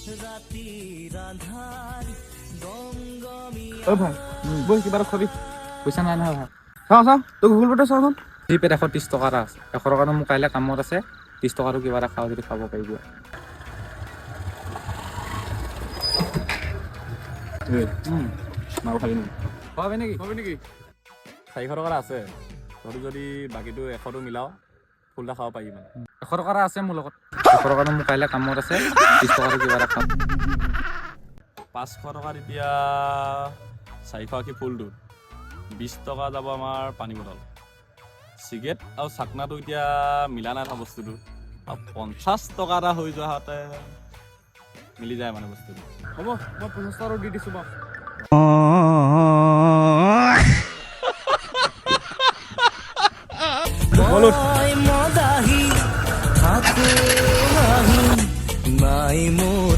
অ ভাই, বৈ কিবা এটা খোৱাবি। পইচা নাই নহয় ভাই। চাওঁ চাওঁ, তই গুগল পে'তে চাওঁচোন। জিপেত 130 টকা এটা আছে। 100 টকাটো মোৰ কাইলৈ কামত আছে। 30 টকাটো কিবা এটা খাওঁ যদি খাব পাৰিবি। মাল খাবি নেকি? খোৱাবি নেকি? খোৱাবি নেকি? 400 টকা এটা আছে। তহঁতি যদি বাকীটো 100টো মিলাও, ফুল এটা খাব পাৰি মানে। 100 টকা এটা আছে মোৰ লগত। 100 টকাটো মোৰ কাইলৈ কামত আছে। 30 টকাটো কিবা এটা খাম। 500 টকাত এতিয়া 480 ফুলটোত 20 টকা যাব আমাৰ পানী বটল, চিগাৰেট আৰু চাকনাটো। এতিয়া মিলা নাই নহয় বস্তুটো। আৰু 50 টকা এটা হৈ যোৱা হতে মিলি যায় মানে বস্তুটো। হ'ব, মই 50 টকাটো দি দিছোঁ বাৰু। মদাহি থাকো, নাই মোৰ।